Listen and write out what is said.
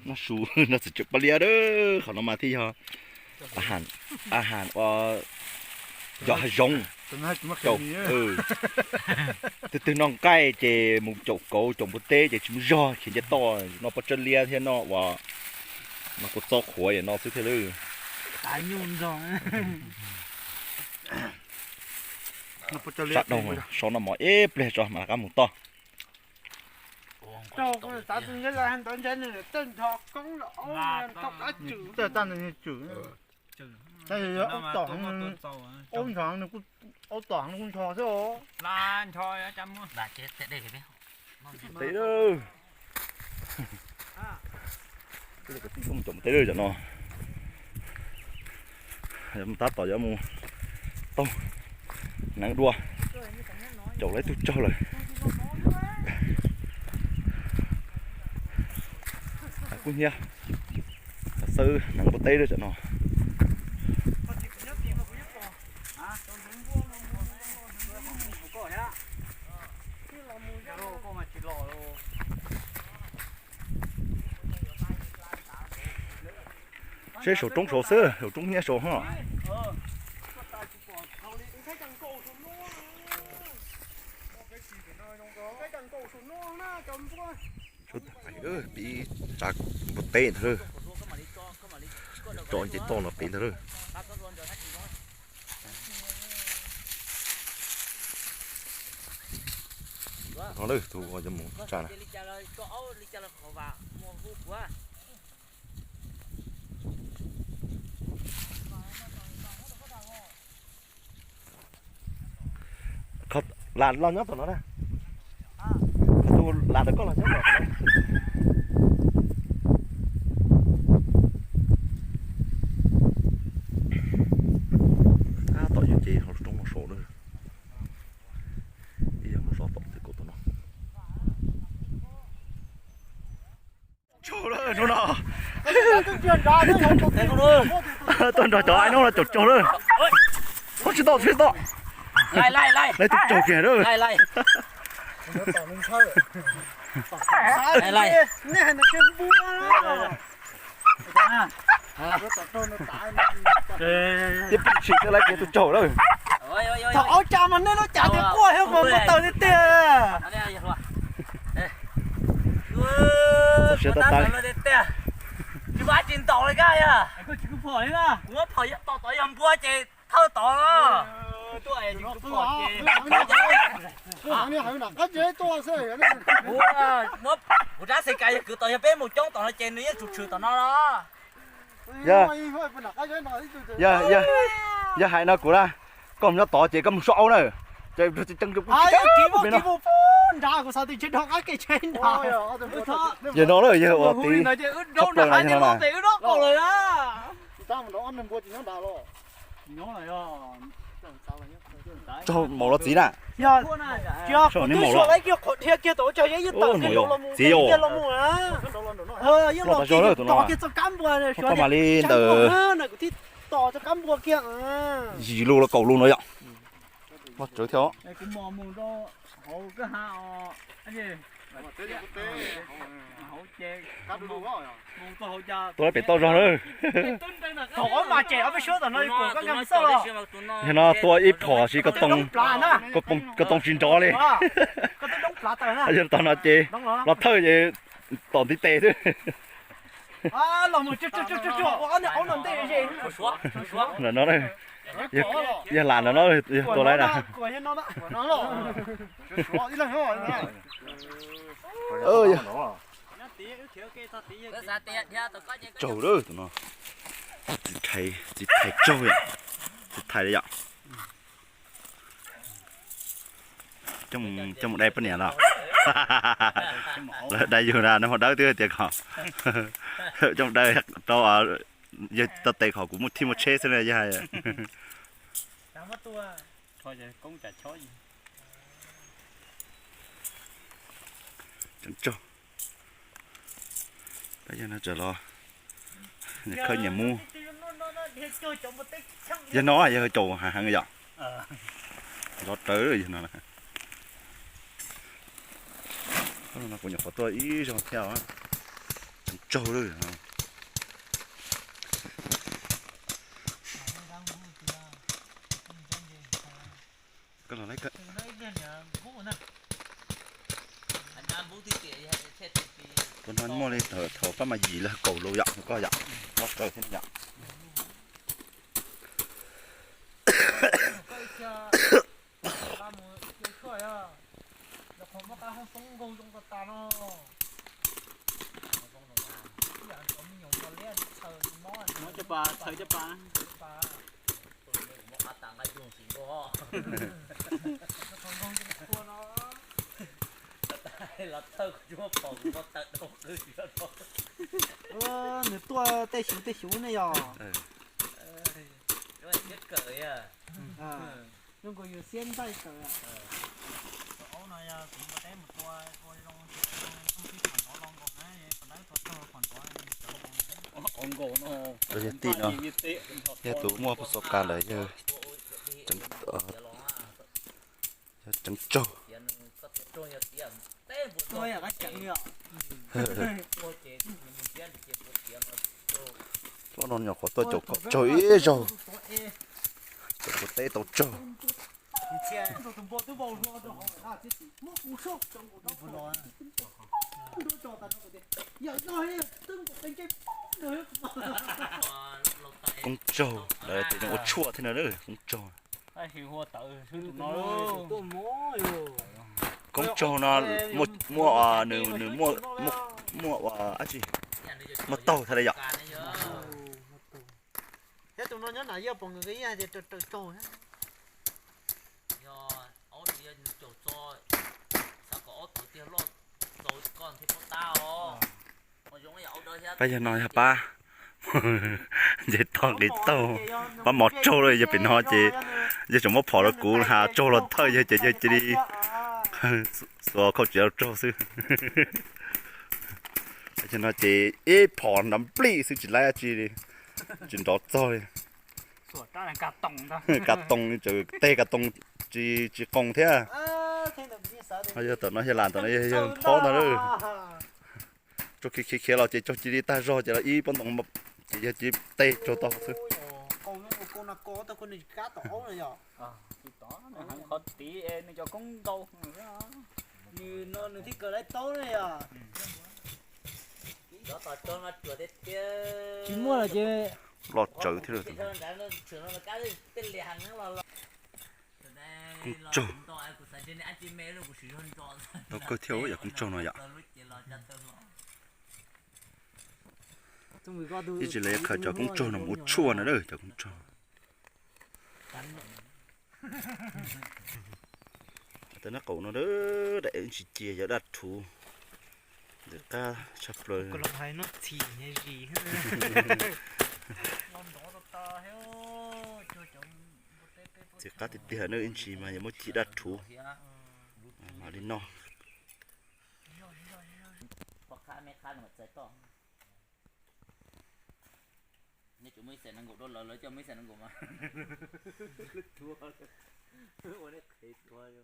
Noj su, noj txiv tseem paj liab a, qhov no mas thiaj yog a has ua yog hav zoov. Tus twg noj nqaij ces mus caum kauv caum npua teb ces tsis muaj zog, khiav nce toj noj pob tsawb liab thiab noj ua, noj kua txob qhuav no xwb thiaj li. Sab doog, so noj mov ib pliag tso mam rov qab mus toj. Aub tom heev, aub tom heev nws kuj ncho xwb os. Teb, tij tuaj mus caum teb cov no. Tab tom yuav mus taug neev dua, caum lawv ib tug tsaug lawm. Kub hnyiab xawb neev npua teb lawm cov no. Seb saum roob saud xwb, saum roob hnyiab saud ho. Pib tsav npua teb ntag, tso nce toj los pem ntag. No lawm tus uas yuav mus tsa na. Lam los nyob tom no na. Tus lam ntawm koj los nyob tom no. Tab tom yuav nce hauv lub roob no saud na. Ib yam mus zov tom txiv kaum tus no. Tsaug lawm hnub no. Tuaj nrog cov ai no los caum tsaug lawm. Tsis tau, tsis tau. Lawv tus tsaug kiag lawm. Tib pib tshwm thiab lawv kiag tus tsaug lawm. Thaum ub cas mas nej lub cas tias quaj thiab mas muaj taws tiag tiag. Tsis muaj dab tsi ntaus li koj yog. Muab phom tom tod yog npua ces thawj tod. Kuv rab xev kas yog kwv tom yog peb mus coob tom no ces nws yeej tshwm tshwm tom no los. Yog, yog hais no kuv na, koj mus nyob tod ces koj mus suab aub na. Ces yog no na, yog ua tiv tshaj plaws na, yog no na. Tsaug maum los txiv na. Txiv os. Los tas zog lawm tus no. Koj mam li ntawm yim lus los kaum lus no yom. Los tsawv thiab. Tuaj pem toj zog lawm. Yog no tua ib phom si ko too tsis nrov li. Yog tom no ces los thawj ces tom ntiv tes xwb. Ntawm no, yog lam ntawm no yog tua laib na. Tsaug lawm tus no. Txiv thais tsaug, txiv thais li yom. Coj mus dai poj niam los? Lawv dai yug na, nws ho dawb twb tias kom coj mus dai rau, yog tau tes kom kuv muaj thij muaj tsheb xwb na yog hais. Tseem tsaug. Peb yog no tseem los nyias khawb nyias mub. Yog no yog caum heev heev yom. Zov rawv yog no. Kuv nyuam qhuav tuaj ib zaug thiab os. tsaug lawm. Koj los lawm. Tus no muaj li thaum pab mas yim lawm kaum lus yom, koj yom, los raws thiab yom. Cov pas, txhawm cov pas. Nws tuaj tej xyuv tej xyuv ne yog. Zoo nkaus yus siab ntaij kawg. Yog tij no, yog tus muaj pos xos kas lawm, yog tseev tsaug. Ob no nyuam qhuav tuaj caum koj tsaug ib zaug. Caum kuv teb tau tsaug. Koob tsaug, lawv tias ua tshuaj thiab na, koob tsaug. Koob tsaug no muaj, nws, nws muaj, muaj ua dab tsi, muaj taug thiab yom. Thiab tus no nyob Nam Yaj pom nkawd ib yam tias raws raws tsaug thiab. Pab yawg no yog pab nce toj nqis taug, pab mov tsaug lawm. Yog pem no ces yawg tseem muab phom rau kuv, has tsaug los thawj yawg ces yawg cia li xuas khau tsev rau tsaug xwb. Yawg no ces ib phom nrov nplij xwb tsis laib dab tsi li, tsis nrov txog li. Ka toos, teg ka toos tsis, tsis qoos thiab. Yog tom no yog lam tom no yog phob ntag lawm. Tsaug khiav khiav khiav los ces tsaug cia li tag zog ces los ib pob ntoo ces yog cia li teg tsaug tau xwb. Tsis muaj lawm ces loj tsawv thiab. Koob tsaug, tau kawg thiab yom, koob tsaug no yom. Ib tsis li khaws cov koob tsaug no mus ua tshuaj no, cov koob tsaug. Tej nab qaum no daim ntsis cia yog daj rhuv, ntxim qab tshaj plaws. Ntxim qab tiag tiag na, ib ntsis mas yog muab ci daj rhuv mam li noj. Nej tsuas muaj ib xees nees nkaum rau lawv, lawv coj muaj ib xees nees nkaum mas. Ua nej qhev tuag.